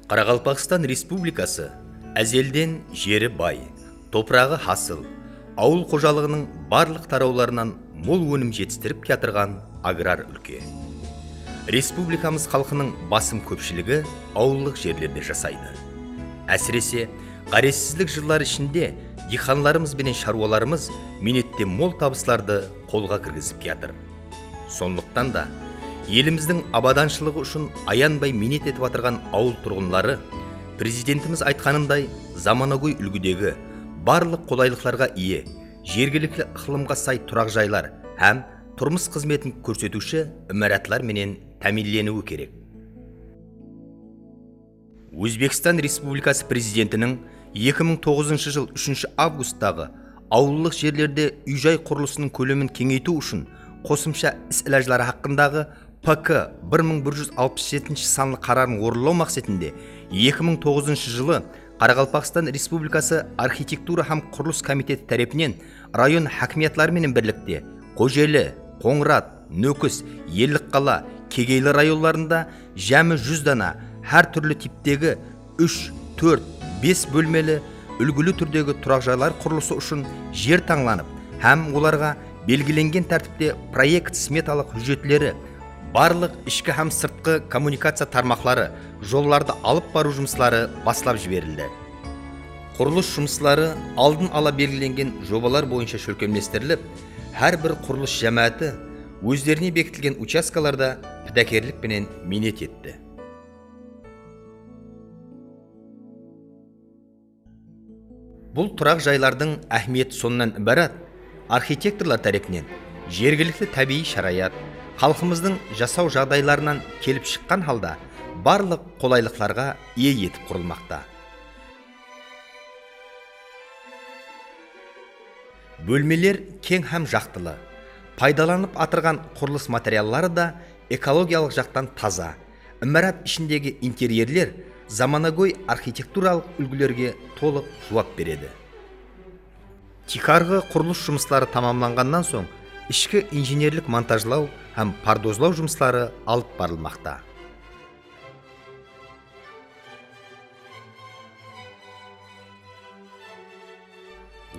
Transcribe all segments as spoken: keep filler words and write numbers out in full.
Qaraqalpaqstan Respublikası ázelden jeri bay, topıraǵı hasıl, awıl xojalıǵınıń barlıq tarawlarınan mol ónim jetistirip kiyatırǵan agrar úlke. Respublikamız xalqınıń basım kópshiligi awıllıq jerlerde jasaydı. Ásirese, ǵárezsizlik jılları ishinde diyqanlarımız benen sharwalarımız miynette mol tabıslardı qolǵa kirgizip kiyatır. Sonlıqtan da, elimizdiń abadanshılıǵı ushın ayanbay miynet etip atırǵan awıl turǵınları, Prezidentimiz aytqanınday, zamanagóy úlgidegi, barlıq qolaylıqlarǵa iye, jergilikli ıqlımǵa say turaq jaylar hám turmıs xızmetin kórsetiwshi imaratlar menen támiyinleniwi kerek. Ózbekstan Respublikası Prezidentiniń eki mıń toǵızınshı jıl úshinshi avgusttaǵı awıllıq jerlerde úy-jay qurılısınıń kólemin keńeytiw ushın qosımsha is-ilajları haqqındaǵı P K bir mıń bir júz alpıs jetinshi sanlı qararın orınlaw maqsetinde eki mıń toǵızınshı jılı Qaraqalpaqstan Respublikası Arxitektura hám qurılıs komiteti tárepinen rayon hákimiyatları menen birlikte Xojeli, Qońırat, Nókis, Ellikqala, Kegeyli rayonlarında jámi júz dana hár túrli tiptegi úsh, tórt, bes bólmeli úlgili túrdegi turaq jaylar qurılısı ushın jer tańlanıp hám olarǵa belgilengen tártipte proekt-smetalıq hújjetleri, barlıq ishki hám sırtqı kommunikaciya tarmaqları, jollardı alıp barıw jumısları baslap jiberildi. Qurılıs jumısları aldın ala belgilengen jobalar boyınsha shólkemlestirilip, hár bir qurılıs jámááti ózlerine bekitilgen uchastkalarda pidákerlik penen miynet etti. Bul turaq jaylardıń áhmiyeti sonnan ibarat, arxitektorlar tárepinen jergilikli tábiyiy sharayat, xalqımızdıń jasaw jaǵdaylarınan kelip shıqqan halda barlıq qolaylıqlarǵa iye etip qurılmaqta. Bólmeler keń hám jaqtılı. Paydalanıp atırǵan qurılıs materialları da ekologiyalıq jaqtan taza. Imarat ishindegi interyerler zamanagóy arxitekturalıq úlgilerge tolıq juwap beredi. Tiykarǵı qurılıs jumısları tamamlanǵannan soń, ishki injenerlik montajlaw hám pardozlaw jumısları alıp barılmaqta.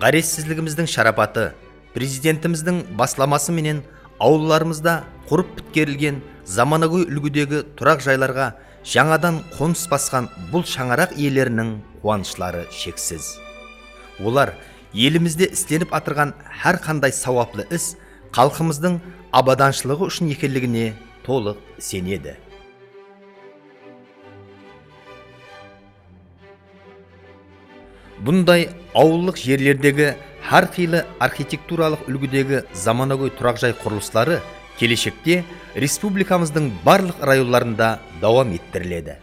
Ǵárezsizligimizdiń sharapatı, Prezidentimizdiń baslaması menen awıllarımızda qurıp pitkerilgen zamanagóy úlgidegi turaq jaylarǵa jańadan qonıs basqan bul shańaraq iyeleriniń quwanıshları sheksiz. Olar elimizde islenip atırǵan hár qanday sawaplı is xalqımızdıń abadanshılıǵı ushın ekenligine tolıq isenedi. Bunday awıllıq jerlerdegi hár qıylı arxitekturalıq úlgidegi zamanagóy turaq jay qurılısları keleshekte respublikamızdıń barlıq rayonlarında dawam ettiriledi.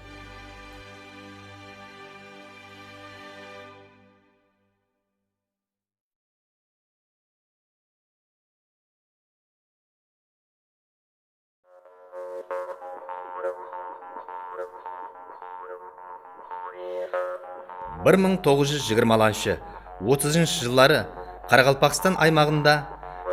Bir mıń toǵız júz jigirmalanshı, otızınshı jılları Qaraqalpaqstan aymaǵında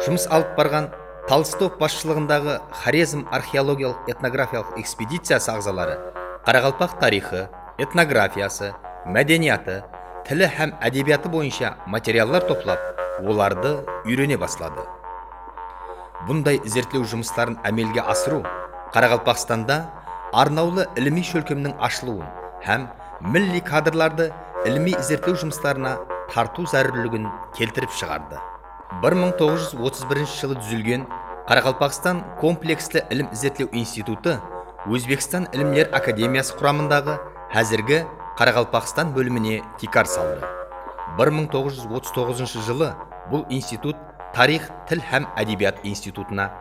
jumıs alıp barǵan Tolstov basshılıǵındaǵı Xorezm arxeologiyalıq-etnografiyalıq ekspediciyası aǵzaları qaraqalpaq tariyxı, etnografiyası, mádeniyatı, tili hám ádebiyatı boyınsha materiallar toplap, olardı úyrene basladı. Bunday izertlew jumısların ámelge asırıw Qaraqalpaqstanda arnawlı ilimiy shólkemniń ashılıwın hám milliy kadrlardı ilimiy izertlew jumıslarına tartıw zárúrligin keltirip shıǵardı. Bir mıń toǵız júz otız birinshi jılı dúzilgen Qaraqalpaqstan kompleksli ilim-izertlew institutı Ózbekstan Ilimler akademiyası quramındaǵı házirgi Qaraqalpaqstan bólimine tiykar saldı. Bir mıń toǵız júz otız toǵızınshı jılı bul institut Tariyx, til hám ádebiyat institutına,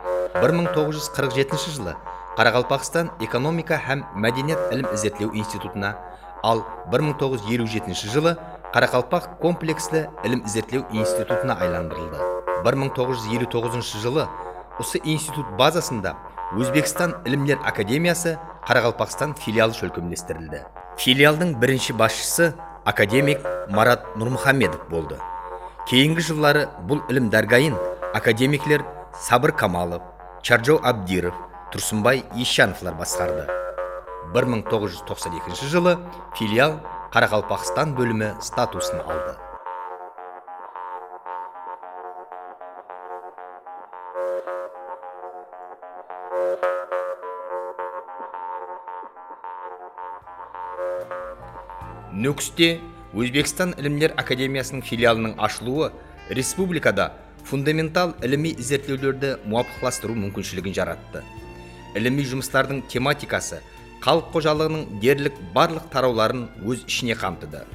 bir mıń toǵız júz qırq jetinshi jılı Qaraqalpaqstan ekonomika hám mádeniyat ilim-izertlew institutına, al bir mıń toǵız júz eliw jetinshi jılı Qaraqalpaq kompleksli ilim-izertlew institutına aylandırıldı. Bir mıń toǵız júz eliw toǵızınshı jılı usı institut bazasında Ózbekstan Ilimler akademiyası Qaraqalpaqstan filialı shólkemlestirildi. Filialdıń birinshi basshısı akademik Marat Nurmuxammedov boldı. Keyingi jılları bul ilim dárgayın akademikler Sabır Kamalov, Charjaw Abdirov, Tursınbay Esjanovlar basqardı. Bir mıń toǵız júz toqsan ekinshi jılı filial Qaraqalpaqstan bólimi statusın aldı. Nókiste Ózbekstan Ilimler akademiyasınıń filialınıń ashılıwı respublikada fundamental ilimiy izertlewlerdi muwapıqlastırıw múmkinshiligin jarattı. Ilimiy jumıslardıń tematikası xalıq xojalıǵınıń derlik barlıq tarawların óz ishine qamtıdı.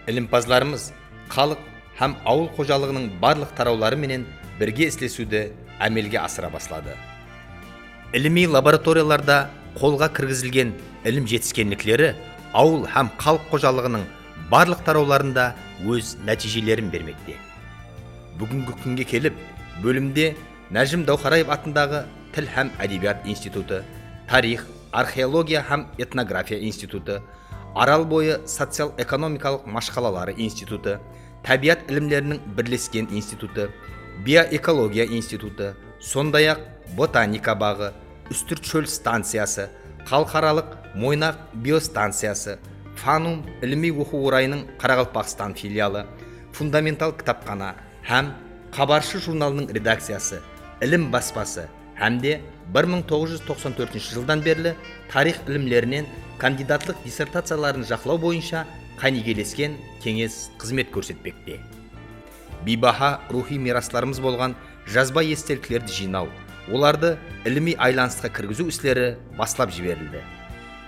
Ilimpazlarımız xalıq hám awıl xojalıǵınıń barlıq tarawları menen birge islesiwdi ámelge asıra basladı. Ilimiy laboratoriyalarda qolǵa kirgizilgen ilim jetiskenlikleri awıl hám xalıq xojalıǵınıń barlıq tarawlarında óz nátiyjelerin bermekte. Búgingi kúnge kelip, bólimde Nájim Dáwqaraev atındaǵı Til hám ádebiyat institutı, Tariyx, arxeologiya hám etnografiya institutı, Aral boyı social-ekonomikalıq mashqalaları institutı, Tábiyat ilimleriniń birlesken institutı, Bioekologiya institutı, sonday-aq, Botanika baǵı, Ústirt shól stanciyası, Xalıqaralıq Moynaq biostanciyası, Fanum ilimiy oqıw orayınıń Qaraqalpaqstan filialı, Fundamental kitapxana hám Xabarshı jurnalınıń redakciyası, Ilim baspası, hám de bir mıń toǵız júz toqsan tórtinshi jıldan berli tariyx ilimlerinen kandidatlıq dissertaciyaların jaqlaw boyınsha qánigelesken keńes xızmet kórsetpekte. Biybaha ruwxıy miyraslarımız bolǵan jazba esteliklerdi jıynaw, olardı ilimiy aylanısqa kirgiziw isleri baslap jiberildi.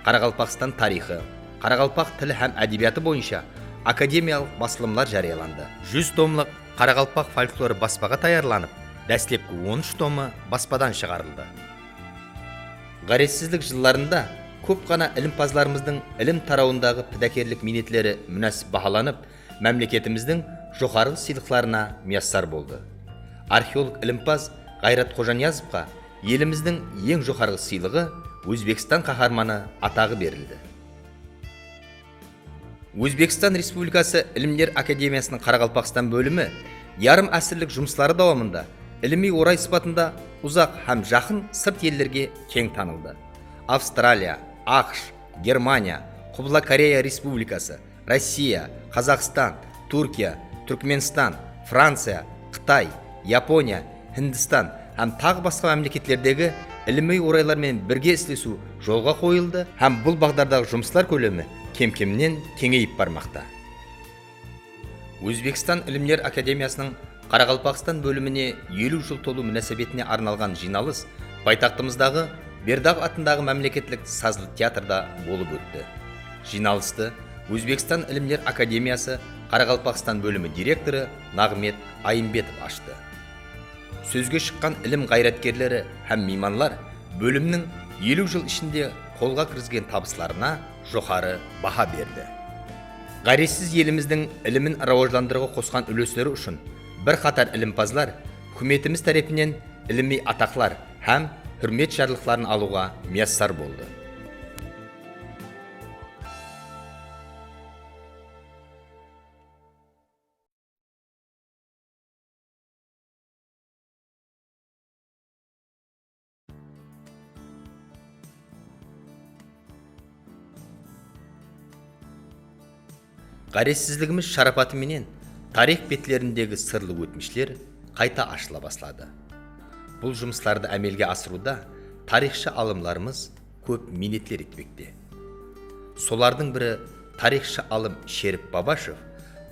Qaraqalpaqstan tariyxı, qaraqalpaq tili hám ádebiyatı boyınsha akademiyalıq basılımlar járiyalandı. Júz tomlıq Qaraqalpaq folklorı baspaǵa tayarlanıp, dáslepki on úsh tomı baspadan shıǵarıldı. Ǵárezsizlik jıllarında kóp ǵana ilimpazlarımızdıń ilim tarawındaǵı pidákerlik miynetleri múnásip bahalanıp, mámleketimizdiń joqarǵı sıylıqlarına miyassar boldı. Arxeolog ilimpaz Ǵayrat Xojaniyazovqa elimizdiń eń joqarǵı sıylıǵı Ózbekstan Qaharmanı ataǵı berildi. Ózbekstan Respublikası Ilimler akademiyasınıń Qaraqalpaqstan bólimi yarım ásirlik jumısları dawamında ilimiy oray sıpatında uzaq hám jaqın sırt ellerge keń tanıldı. Avstraliya, AQSh, Germaniya, Qubla Koreya Respublikası, Rossiya, Qazaqstan, Túrkiya, Túrkmenstan, Franciya, Qıtay, Yaponiya, Hindistan hám taǵı basqa mámleketlerdegi ilimiy oraylar menen birge islesiw jolǵa qoyıldı hám bul baǵdardaǵı jumıslar kólemi kem-kemnen keńeyip barmaqta. Ózbekstan Ilimler akademiyasınıń Qaraqalpaqstan bólimine eliw jıl tolıw múnásibetine arnalǵan jıynalıs paytaxtımızdaǵı Berdaq atındaǵı mámleketlik sazlı teatrda bolıp ótti. Jıynalıstı Ózbekstan Ilimler akademiyası Qaraqalpaqstan bólimi direktorı Naǵmet Ayımbetov ashtı. Sózge shıqqan ilim ǵayratkerleri hám miymanlar bólimniń eliw jıl ishinde qolǵa kirgizgen tabıslarına joqarı baha berdi. Ǵárezsiz elimizdiń ilimin rawajlandırıwǵa qosqan úlesleri ushın bir qatar ilimpazlar húkimetimiz tárepinen ilimiy ataqlar hám húrmet jarlıqların alıwǵa miyassar boldı. Ǵárezsizligimiz sharapatı menen tariyx betlerindegi sırlı ótmishler qayta ashıla basladı. Bul jumıslardı ámelge asırıwda tariyxshı alımlarımız kóp miynetler etpekte. Solardıń biri tariyxshı alım Sherip Babashev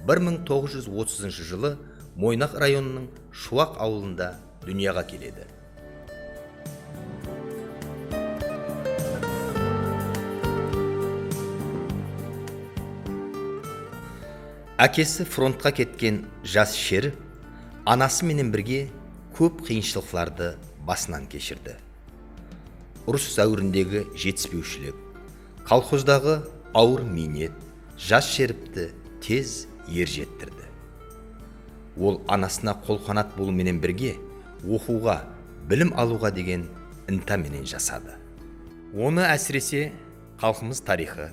bir mıń toǵız júz otızınshı jılı Moynaq rayonınıń Shuwaq awılında dúnyaǵa keledi. Ákesi frontqa ketken jas Sherip anası menen birge kóp qıyınshılıqlardı basınan keshirdi. Urıs dáwirindegi jetispewshilik, kolxozdaǵı awır miynet jas Sheripti tez er jettirdi. Ol anasına qol-qanat bolıw menen birge, oqıwǵa, bilim alıwǵa degen inta menen jasadı. Onı, ásirese, xalqımız tariyxı,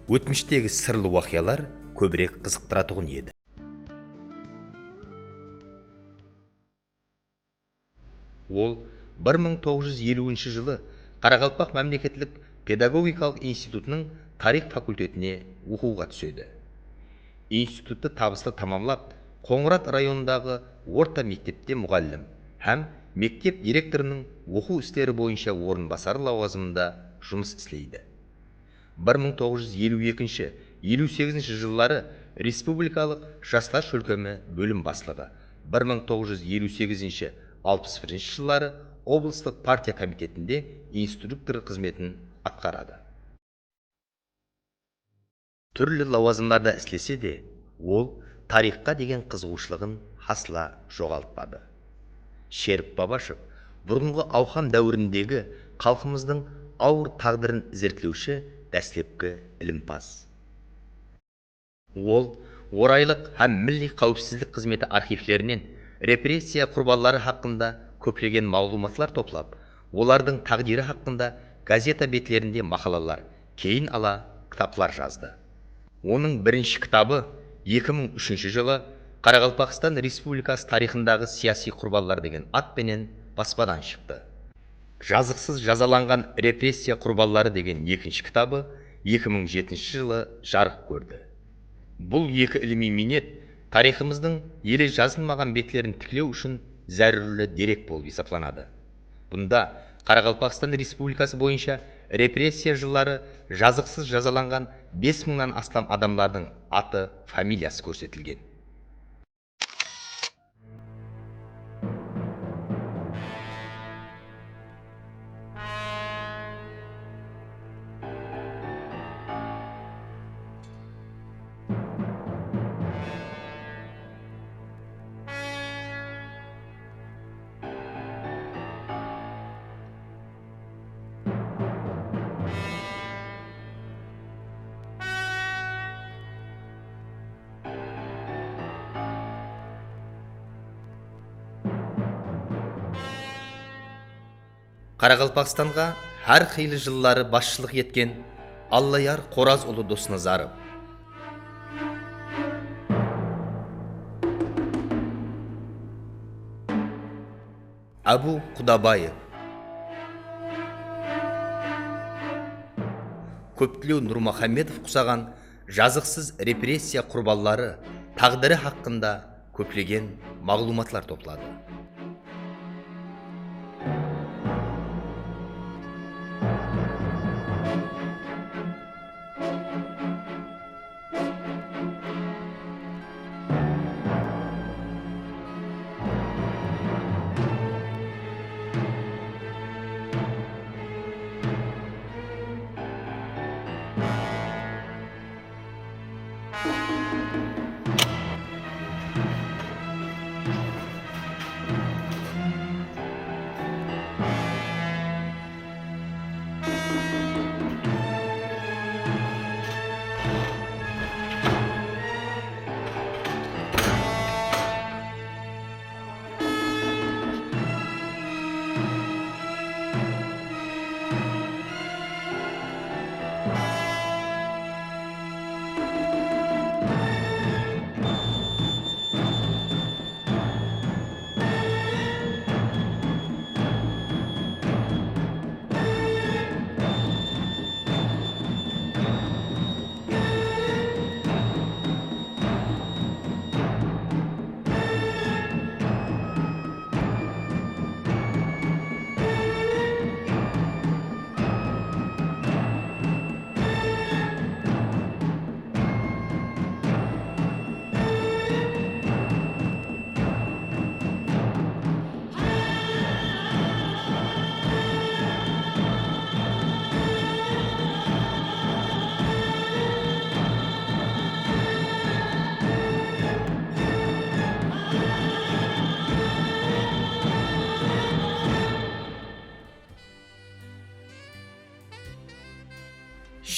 ótmishtegi sırlı waqıyalar kóbirek qızıqtıratuǵın edi. Ol bir mıń toǵız júz eliwinshi jılı Qaraqalpaq mámleketlik pedagogikalıq institutınıń tariyx fakultetine oqıwǵa túsedi. Instituttı tabıslı tamamlap, Qońırat rayonındaǵı orta mektepte muǵallim hám mektep direktorınıń oqıw isleri boyınsha orınbasarı lawazımında jumıs isleydi. Bir mıń toǵız júz eliw ekinshi, eliw segizinshi jılları respublikalıq Jaslar shólkemi bólim baslıǵı, bir mıń toǵız júz eliw segizinshi, alpıs birinshi jılları oblıslıq partiya komitetinde instruktor xızmetin atqaradı. Túrli lawazımlarda islese de, ol tariyxqa degen qızıǵıwshılıǵın hasla joǵaltpadı. Sherip Babashev burınǵı awqam dáwirindegi xalqımızdıń awır táǵdirin izertlewshi dáslepki ilimpaz. Ol Oraylıq hám Milliy qáwipsizlik xızmeti arxivlerinen repressiya qurbanları haqqında kóplegen maǵlıwmatlar toplap, olardıń táǵdiri haqqında gazeta betlerinde maqalalar, keyin ala kitaplar jazdı. Onıń birinshi kitabı eki mıń úshinshi jılı Qaraqalpaqstan Respublikası tariyxındaǵı siyasiy qurbanlar degen at penen baspadan shıqtı. Jazıqsız jazalanǵan repressiya qurbanları degen ekinshi kitabı eki mıń jetinshi jılı jarıq kórdi. Bul eki ilimiy miynet tariyxımızdıń ele jazılmaǵan betlerin tiklew ushın zárúrli derek bolıp esaplanadı. Bunda Qaraqalpaqstan Respublikası boyınsha repressiya jılları jazıqsız jazalanǵan bes mıńnan aslam adamlardıń atı, familiyası kórsetilgen. Qaraqalpaqstanǵa hár qıylı jılları basshılıq etken Allayar Qoraz ulı Dosnazarov, Ábu Qudabaev, Kóptilew Nurmuxammedov qusaǵan jazıqsız repressiya qurbanları táǵdiri haqqında kóplegen maǵlıwmatlar topladı.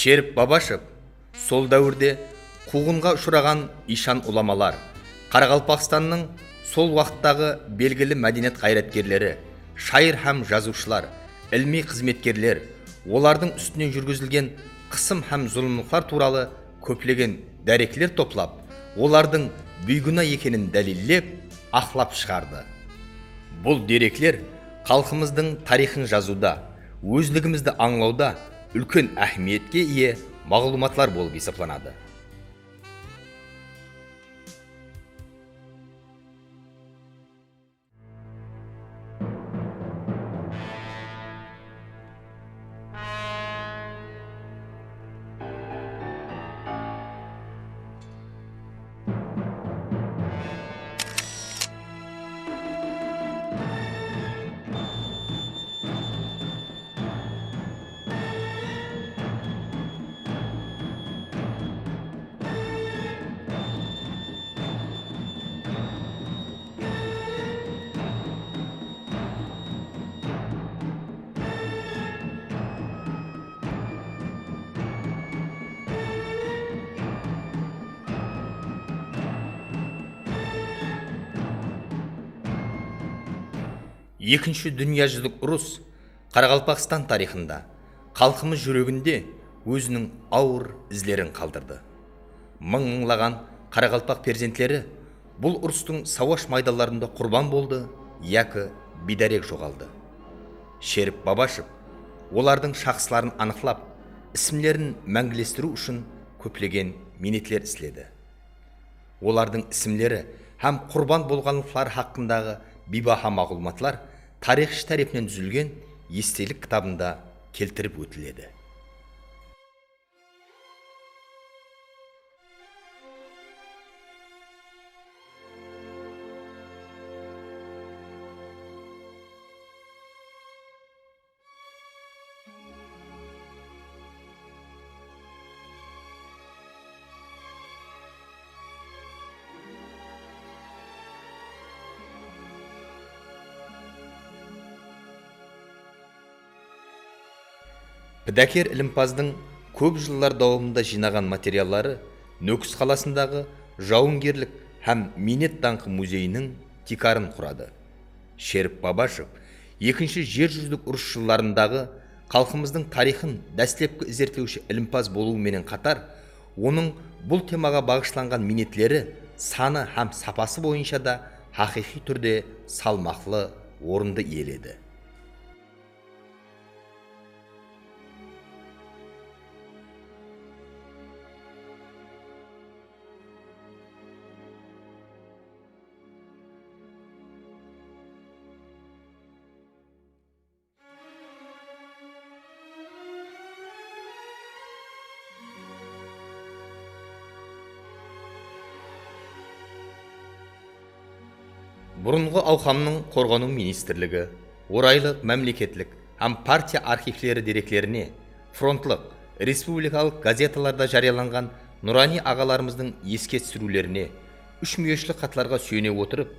Sherip Babashev sol dáwirde quwǵınǵa ushıraǵan iyshan ulamalar, Qaraqalpaqstannıń sol waqıttaǵı belgili mádeniyat ǵayratkerleri, shayır hám jazıwshılar, ilimiy xızmetkerler, olardıń ústinen júrgizilgen qısım hám zulımlıqlar tuwralı kóplegen dárekler toplap, olardıń biygúna ekenin dálillep, aqlap shıǵardı. Bul derekler xalqımızdıń tariyxın jazıwda, ózligimizdi ańlawda úlken áhmiyetke iye maǵlıwmatlar bolıp esaplanadı. Ekinshi dúnya júzlik urıs Qaraqalpaqstan tariyxında xalqımız júreginde óziniń awır izlerin qaldırdı. Mıń-mıńlaǵan qaraqalpaq perzentleri bul urıstıń sawash maydanlarında qurban boldı yaki biydárek joǵaldı. Sherip Babashev olardıń shaxsların anıqlap, isimlerin máńgilestiriw ushın kóplegen miynetler isledi. Olardıń isimleri hám qurban bolǵanlıqları haqqındaǵı biybaha maǵlıwmatlar tariyxshı tárepinen dúzilgen estelik kitabında keltirip ótiledi. Pidáker ilimpazdıń kóp jıllar dawamında jıynaǵan materialları Nókis qalasındaǵı Jawıngerlik hám miynet dańqı muzeyiniń tiykarın quradı. Sherip Babashev Ekinshi jer júzlik urıs jıllarındaǵı xalqımızdıń tariyxın dáslepki izertlewshi ilimpaz bolıwı menen qatar, onıń bul temaǵa baǵıshlanǵan miynetleri sanı hám sapası boyınsha da haqıyqıy túrde salmaqlı orındı iyeledi. Burınǵı Awqamnıń Qorǵanıw ministrligi, Oraylıq mámleketlik hám partiya arxivleri dereklerine, frontlıq, respublikalıq gazetalarda járiyalanǵan nuranıy aǵalarımızdıń eske túsiriwlerine, úshmúyeshli xatlarǵa súyene otırıp,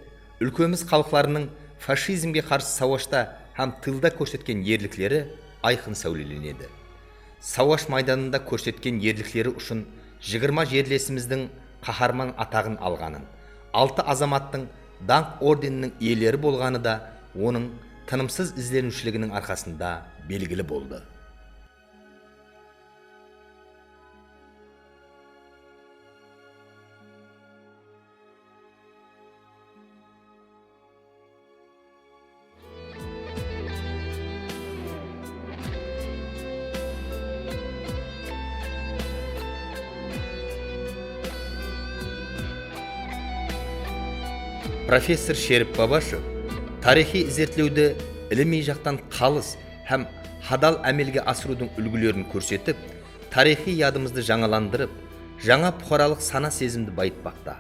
úlkemiz xalıqlarınıń fashizmge qarsı sawashta hám tılda kórsetken erlikleri ayqın sáwlelenedi. Sawash maydanında kórsetken erlikleri ushın jigirma jerlesimizdiń qaharman ataǵın alǵanın, altı azamattıń Dańq ordeniniń iyeleri bolǵanı da onıń tınımsız izleniwshiliginiń arqasında belgili boldı. Professor Sherip Babashev tariyxıy izertlewdi ilimiy jaqtan qalıs hám hadal ámelge asırıwdıń úlgilerin kórsetip, tariyxıy yadımızdı jańalandırıp, jańa puqaralıq sana-sezimdi bayıtpaqta.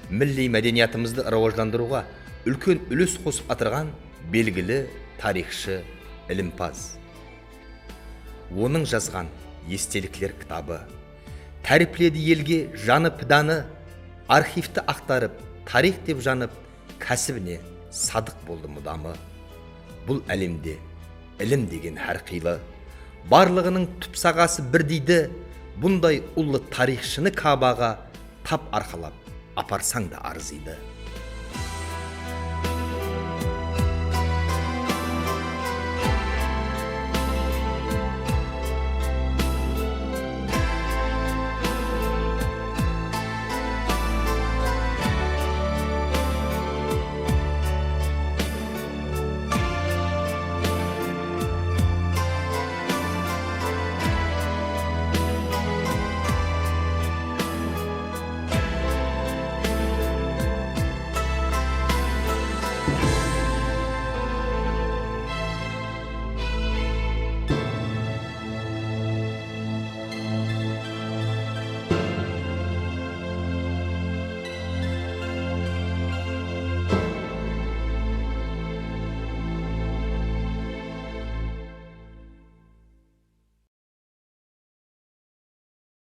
Milliy mádeniyatımızdı rawajlandırıwǵa úlken úles qosıp atırǵan belgili tariyxshı, ilimpaz. Onıń jazǵan estelikler kitabı, táripledi elge janı pidanı, arxivti aqtarıp, tariyx dep janıp, kásibine sadıq boldı mudamı. Bul álemde ilim degen hár qıylı, barlıǵınıń túp saǵası bir deydi, bunday ullı tariyxshını Kabaǵa tap arqalap aparsań da arzıydı.